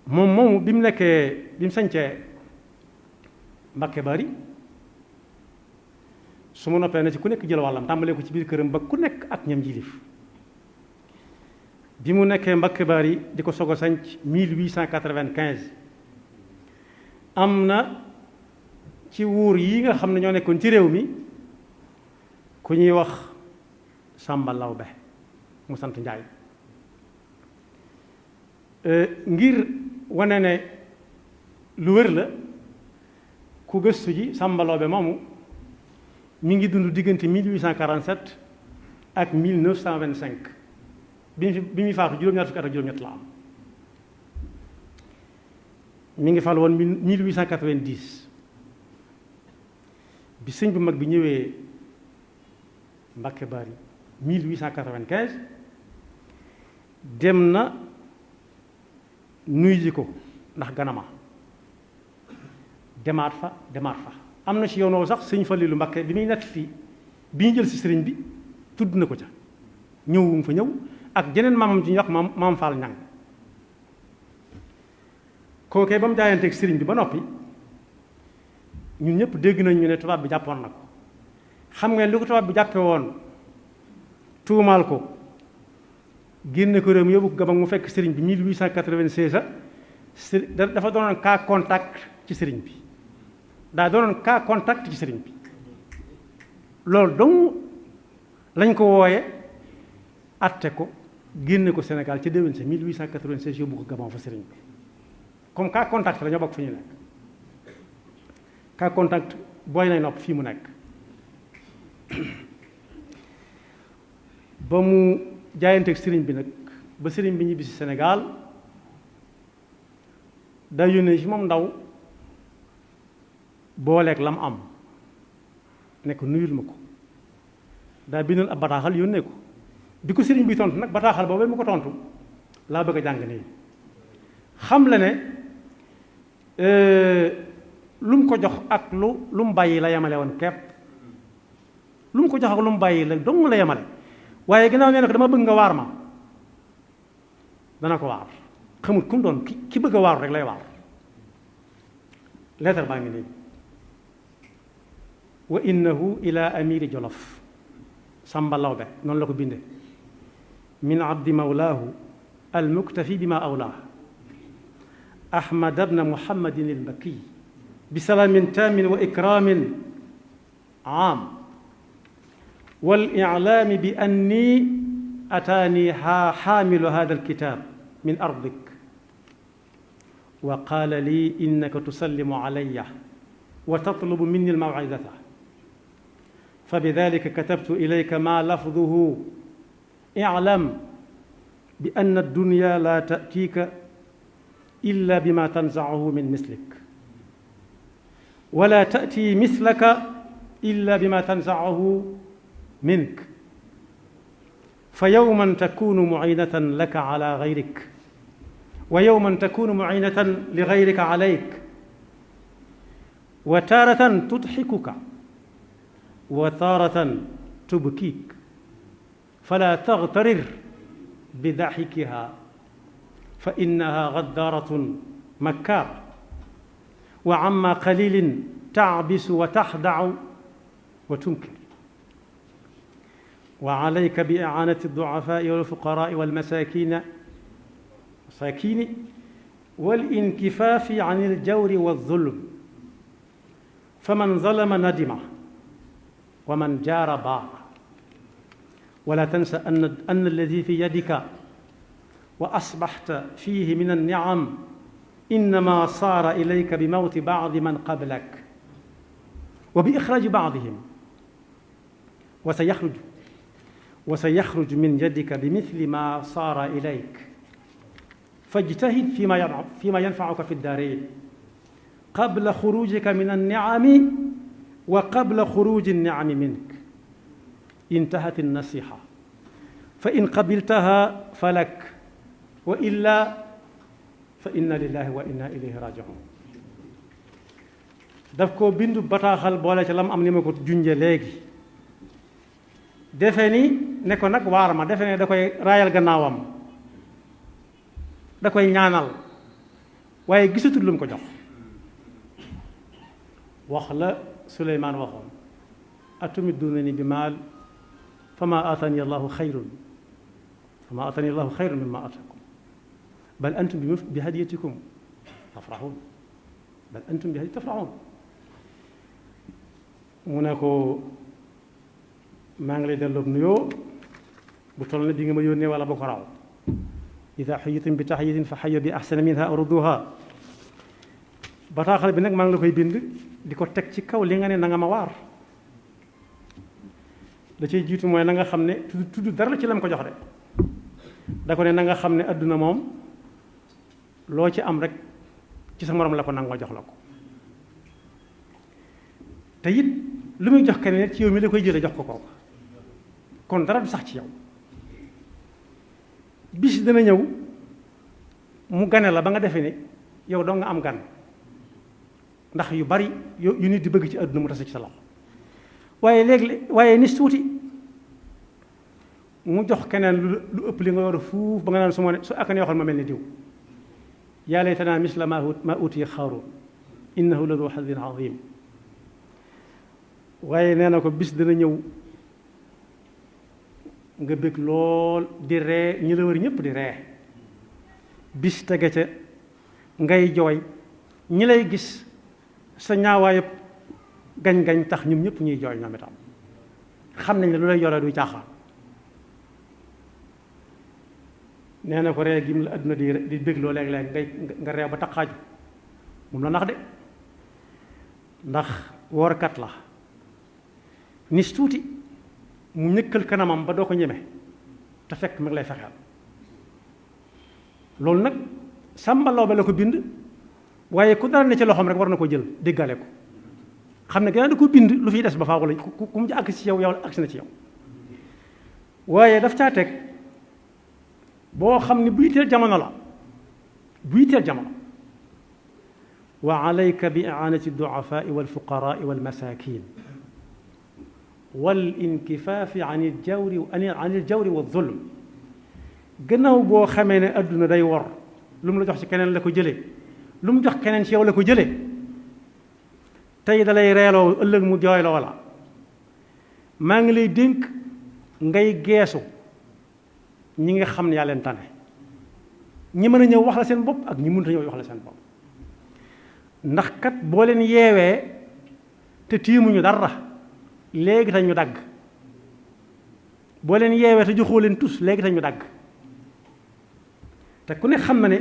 moom moomu bi mu sañcee Mbàkke Bari su ma noppee na ci ku nekk jël wàllam tàmbalee ko ci biir këram ba ku nekk ak ñam jilif bi mu nekkee Mbàkke Bari di ko soog a sanc 1895 am na ci wuur yi nga xam ne ñoo nekkoon ci réew mi ku ñuy wax Sàmba Lawbe mu sant Njaay ngir wane ne lu wér la ku gëstu ji Sàmba Lawbe moomu mi ngi dund diggante 1847 ak 1925 bi muy faatu juróom-ñaar fukki at ak juróom-ñett la am mi ngi fal woon 1890 bi sëñ bu mag bi ñëwee Mbàkke Bari 1895 dem na nuyu ji ko ndax ganama demaat fa am na ci yoon woowu sax sëñ Faliilu Mbàkke bi muy nett fii bi ñu jël si sëriñ bi tudd na ko ca ñëw fa ñëw ak jeneen maamam ci ñuy wax maam Faal Ñang kookee ba mu jaayanteeg sëriñ bi ba noppi ñun ñëpp dégg nañ ñu ne tubaab bi jàppoon na ko xam ngeen li ko tubaab bi jàppe woon tuumaal ko génne ko réew mi yóbbu ko Gabon mu fekk sëriñ bi 1896 dafa doonoon cas contact ci sëriñ bi daa doonoon cas contact ci sëriñ bi loolu dong lañ ko wooye atte ko génne ko Sénégal ci déwén sa 1896 yóbbu ko Gabon fa sëriñ bi comme cas contact la ñoo bokk fi ñu nekk cas contact booy nay nopp fii mu nekk ba mu jaayanteeg sëriñ bi nag ba sëriñ bi ñibbi si Sénégal daa yónnee ci moom ndaw booleeg lam am ne ko nuyul ma ko daa bindoon ab bataaxal yónnee ko bi ko sëriñ bi tontu nag bataaxal boobee mu ko tontu laa bëgg a jàng nii xam la ne lu mu ko jox ak lu mu bàyyi la yemale woon kepp lu mu ko jox ak lu mu bàyyi la dong la yemale waaye ginnaaw nee na ko dama bëgg nga waar ma dana ko waar xamut ku mu doon ki bëgg a waaru rek lay waar leetar baa ngi nii wa innahu ila amiri jolof Sàmba Lawbe noonu la ko binde min abdi mawlaahu almuktafi bima awlaa ahmad bna muhammadin almakki bi salaamin taamin wa ikraamin aam والإعلام بأني أتاني حامل هذا الكتاب من أرضك وقال لي إنك تسلم علي وتطلب مني الموعظة فبذلك كتبت إليك ما لفظه اعلم بأن الدنيا لا تأتيك إلا بما تنزعه من مثلك ولا تأتي مثلك إلا بما تنزعه منك فيوما تكون معينة لك على غيرك ويوما تكون معينة لغيرك عليك وتارة تضحكك وتارة تبكيك فلا تغترر بضحكها فإنها غدارة مكار وعما قليل تعبس وتخدع وتنكر وعليك بإعانة الضعفاء والفقراء والمساكين والانكفاف عن الجور والظلم فمن ظلم ندم ومن جار باع ولا تنسى أن الذي في يدك وأصبحت فيه من النعم إنما صار إليك بموت بعض من قبلك وبإخراج بعضهم وسيخرج من يدك بمثل ما صار إليك فاجتهد فيما ينفعك في الدارين قبل خروجك من النعم وقبل خروج النعم منك انتهت النصيحة فإن قبلتها فلك وإلا فإنا لله وإنا إليه راجعون daf ko bindu bataaxal boole ca lam am ni ma ko junje léegi defe ni ne ko nag waar ma defe ne da koy raayal gannaawam da koy ñaanal waaye gisatul lu mu ko jox. wax la Suleymaan waxoon atumidduunanii bi maal famaa aataani Allaahu xayrun mimmaa aataakum bal antum bi hadiyatikum tafraxuun mu ne ko maa ngi lay delloo nuyoo bu toll ne bi nga ma yónnee wala bu ko raw idaa xuyyitum bi taxiyatin fa xayyu bi axsana minhaa aw rudduuhaa. bataaxal bi nag maa ngi la koy bind di ko teg ci kaw li nga ne na nga ma waar. da cay jiitu mooy na nga xam ne tudd dara la ci lam ko jox de da ko ne na nga xam ne adduna moom loo ci am rek ci sa morom la ko nangoo jox la ko te it lu muy jox keneen ci yow mi la koy jële jox ko kooku kon dara du sax ci yow. bis dana ñëw mu gane la ba nga defee ne yow doo nga am gan ndax yu bari yu nit di bëgg ci àdduna mu tase ci sa loxo waaye nis tuuti mu jox keneen lu ëpp li nga war a fuuf ba nga naan su ak ne waxal ma mel ni diw. yaa laytanaa misla maa utiya Qaaruun innahu la duu hazzin aziim. waaye nee na ko bis dana ñëw nga bëgg lool di ree ñi la wër ñëpp di ree bis tege ca ngay jooy ñi lay gis sa ñaawaayub gañ-gañ tax ñoom ñëpp ñuy jooy ñoom itam xam nañ ne lu lay yore du caaxaan. nee na ko ree gim la adduna di bégloo léeg-léeg nga ree ba taqaaju moom la nax de ndax woorkat la nis tuuti mu ñëkkal kanamam ba doo ko ñeme te fekk mi ngi lay fexeel. loolu nag Sàmba Lawbe la ko bind waaye ku dara ne ci loxoom rek war na ko jël déggale ko xam ne gannaaw da ko bind lu fiy des ba faaw la ku mu àgg ci yow agsi na ci yow. waaye daf caa teg boo xam ne buy teel jamono la wa alayka bi i'aanati du'afaa'i wal fuqaraa'i wal masaakiin wal inkifaafi anil jawri wa zulm. gannaaw boo xamee ne adduna day wor lu mu la jox ci keneen la ko jëlee lu mu jox keneen ci yow la ko jëlee tey dalay reeloo ëllëg mu jooyloo la maa ngi lay dénk ngay geesu ñi nga xam ne yaa leen tane ñi mën a ñëw wax la seen bopp ak ñi mënut a ñëw wax la seen bopp ndax kat boo leen yeewee te tiimuñu dara léegi te ñu dagg boo leen yeewee te joxoo leen tus léegi te ñu dagg te ku ne xam na ne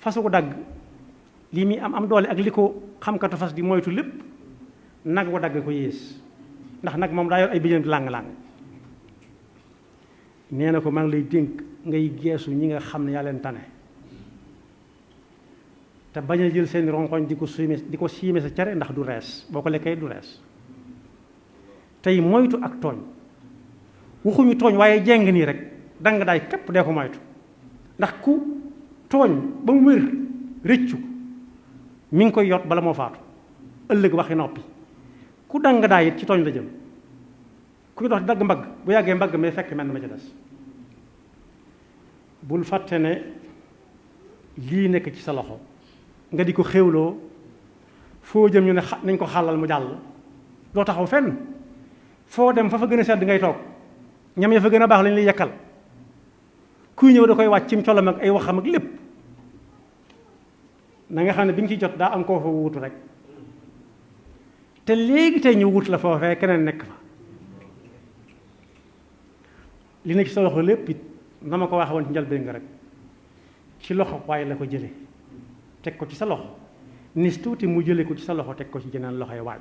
fasu ko dagg lii muy am doole ak li ko xamkatu fas di moytu lépp nag wa dagg ko yées ndax nag moom daa yor ay bijjam di làng-làng. nee na ko maa ngi lay dénk ngay geesu ñi nga xam ne yaa leen tane te bañ a jël seen ronkoñ di ko siime sa cere ndax du rees boo ko lekkee du rees tey moytu ak tooñ waxuñu tooñ waaye jeng nii rek danga daay képp dee ko moytu ndax ku tooñ ba mu wér rëccu mi ngi koy yot bala moo faatu ëllëg waxi noppi ku danga daay it ci tooñ la jëm kuy dox dagg mbagg bu yàggee mbagg mais fekk mel na ma ci des. bul fàtte ne lii nekk ci sa loxo nga di ko xéwloo foo jëm ñu ne nañ ko xàllal mu jàll doo taxaw fenn foo dem fa fa gën a sedd ngay toog ñam ya fa gën a baax lañ lay yekkal kuy ñëw da koy wàcc cim colam ak ay waxam ak lépp na nga xam ne bi nga ciy jot daa am koo fa wuutu rek te léegi tey ñu wut la foofee keneen nekk fa li nekk ci sa loxo lépp it na ma ko waxee woon ci njëlbéen nga rek ci loxo waaye la ko jële teg ko ci sa loxo nis tuuti mu jële ko ci sa loxo teg ko ci jeneen loxoy waaj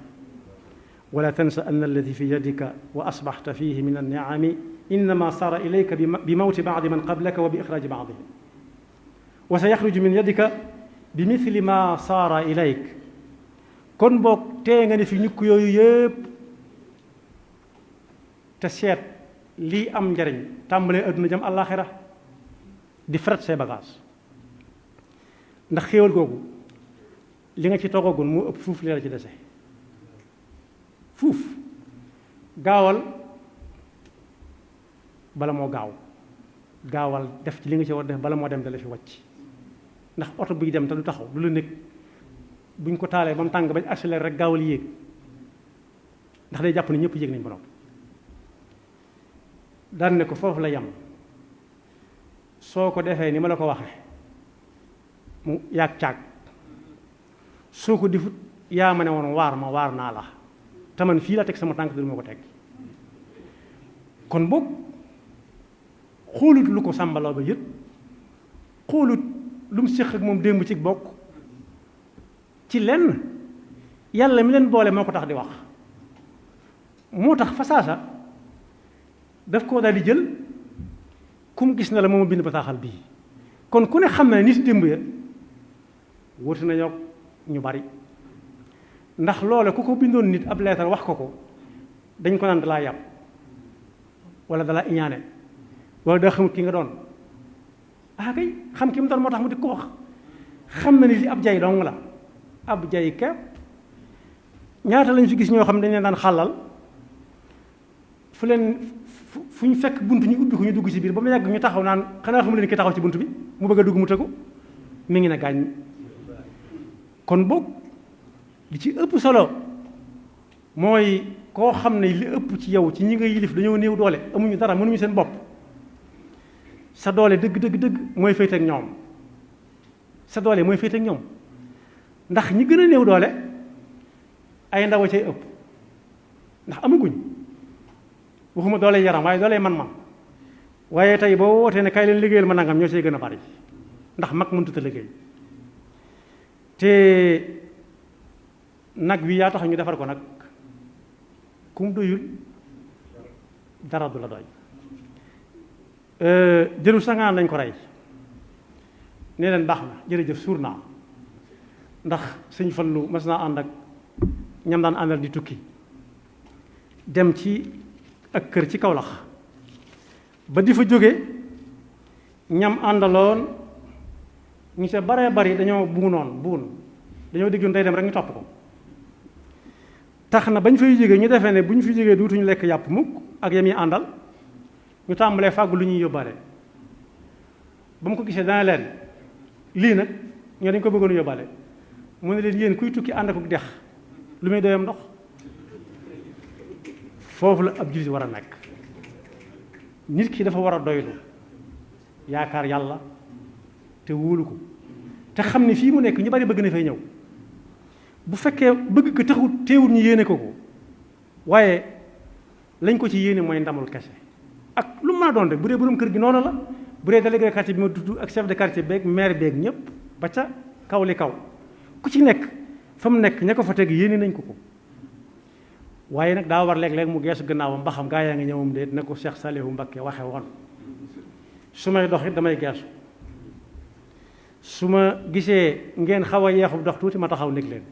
wala tansa anna alladi fi yadika wa asbaxta fihi min anniami innama sara ilayka bi mawti baadi man qablaka wa bi ixraaji baadihim wa sa yaxruju min yadika bi mithli ma saara ilayk kon boog tee nga ne fi ñukk yooyu yëpp te seet lii am njariñ tàmbalee adduna jëm àllaaxira di fret say bagage ndax xéewal googu li nga ci toogagun moo ëpp fuuf li la ci dese fuuf gaawal bala moo gaawal def ci li nga ci war def bala moo dem dala fi wàcc ndax oto buy dem te du taxaw du la nekk buñ ko taalee ba mu tàng bañ accéléré rek gaawal yéeg ndax day jàpp ne ñëpp yéeg nañ ba noppi daan ne ko foofu la yem soo ko defee ni ma la ko waxee mu yàgg caag soo ko defut yaa ma ne woon waar naa la te man fii la teg sama tànk du ma ko teg kon boog xoolut lu ko sàmbaloo ba yët xoolut lu mu séq ak moom démb ci bokk ci lenn yàlla mi leen boole moo ko tax di wax moo tax fasaasa daf koo daal di jël ku mu gis na la moom a bind bataaxal bii kon ku ne xam na ne nit démb ya wuti na ñoo ñu bari ndax loole ku ko bindoon nit ab leetar wax ko dañ ko naan dalaa yàpp wala dalaa iñaane wala daa xamut ki nga doon kay xam ki mu doon moo tax mu di ko wax xam na ni li ab jay dong la ab jay kepp ñaata lañ fi gis ñoo xam ne dañ leen daan xàllal fu ñu fekk bunt ñu ubbi ko ñu dugg ci biir ba mu yàgg ñu taxaw naan xanaa xamu leen ki taxaw ci bunt bi mu bëgg a dugg mu tëggu mi ngi ne gaañ kon boog li ci ëpp solo mooy koo xam ne li ëpp ci yow ci ñi nga yilif dañoo néew doole amuñu dara mënuñu seen bopp sa doole dëgg mooy féete ak ñoom sa doole mooy féete ak ñoom ndax ñi gën a néew doole ay ndaw a cay ëpp ndax amaguñ waxuma doole yaram waaye doole man-man waaye tey boo wootee ne kay leen liggéeyal ma nangam ñoo see gën a bari ndax mag mënut a liggéey te nag wi yaa tax ñu defar ko nag kum doyul dara du la doy jëru sangaan lañ ko rey nee leen baax na jërëjëf suur naa ndax sëñ Fallu mas naa ànd ak ñam daan àndal di tukki dem ci ak kër ci Kawlax ba di fa jóge ñam àndaloon ñu ca baree bari dañoo buun dañoo déggoon day dem rek ñu topp ko tax na bañ fay jógee ñu defee ne bu ñu fi jógee duutuñu lekk yàpp mukk ak yam yi àndal ñu tàmbalee fàggu lu ñuy yóbbaale ba mu ko gisee dana leen lii nag ñoo dañ ko bëggoon yóbbaale mu ne leen yéen kuy tukki ànd ak dex lu muy doyam ndox foofu la ab jullit war a nekk nit ki dafa war a doylu yaakaar yàlla te wóolu ko te xam ne fii mu nekk ñu bari bëgg na fay ñëw bu fekkee bëgg ko taxut teewul ñu yéene ko waaye lañ ko ci yéene mooy ndamul kese ak lu mu mën a doon rek bu dee borom kër gi noonu la bu dee délégué quartier bi ma tudd ak chef de quartier beeg maire beeg ñëpp ba ca kaw li kaw ku ci nekk fa mu nekk ña ko fa teg yéene nañ ko waaye nag daa war léeg-léeg mu geesu gannaawam ba xam gaa yaa ngi ñëwam de na ko Cheikh Saliou Mbacké waxe woon su may dox it damay geesu su ma gisee ngeen xaw a yeexub dox tuuti ma taxaw nekk leen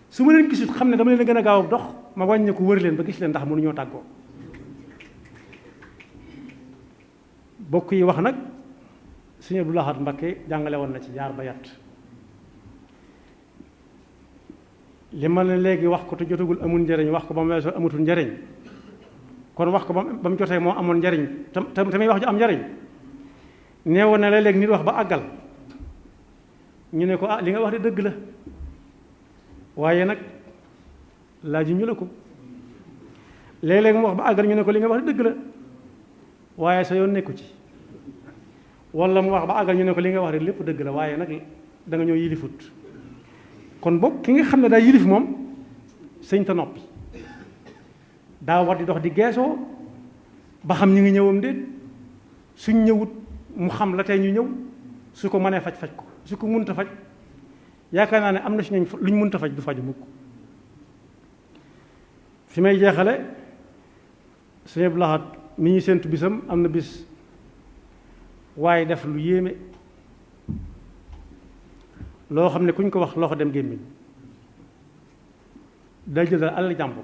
su ma leen gisut xam ne dama leen a gën a gaaw dox ma wàññi ko wër leen ba gis leen ndax mënuñoo tàggoo bokk yi wax nag Sëñ Abdou Lahad Mbacké jàngale woon na ci jaar ba yat li ma ne léegi wax ko te jotagul amul njariñ wax ko ba mu weesoo amatul njariñ kon wax ko ba mu jotee moo amoon njariñ tamit wax ju am njariñ neewoon na léeg-léeg nit wax ba àggal ñu ne ko li nga wax de dëgg la waaye nag laaju ñu la ko léeg-léeg mu wax ba àggal ñu ne ko li nga wax de dëgg la waaye sa yoon nekku ci wala mu wax ba àggal ñu ne ko li nga wax de lépp dëgg la waaye nag da nga ñëw yilifut kon boog ki nga xam ne daa yilif moom sëñ ta noppi daa war di dox di geesoo ba xam ñi ngi ñëwam déet suñ ñëwut mu xam la tey ñu ñëw su ko mënee faj ko su ko munta faj yaakaar naa ne am na si ñooñ luñ munta faj du faju mukk fi may jeexale Sëñ Abdou Lahad mi ñu séentu bisam am na bis waaye def lu yéeme loo xam ne kuñ ko wax loxo dem gémmiñ day jël dal alal jàmbur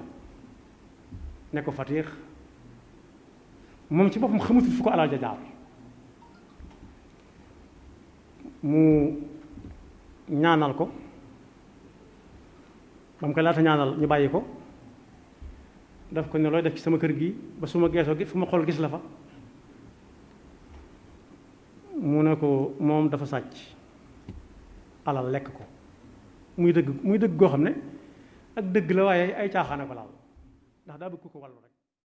ne ko fatiix moom ci boppam xamutul fu ko alal ja jaar mu ñaanal ko ba mu ko laata ñaanal ñu bàyyi ko daf ko ne looy def ci sama kër gi ba su ma geesoo gi fu ma xool gis la fa mu ne ko moom dafa sàcc alal lekk ko muy dëgg goo xam ne ak dëgg la waaye ay caaxaane ko laal ndax daa bëgg ku ko wàllu rek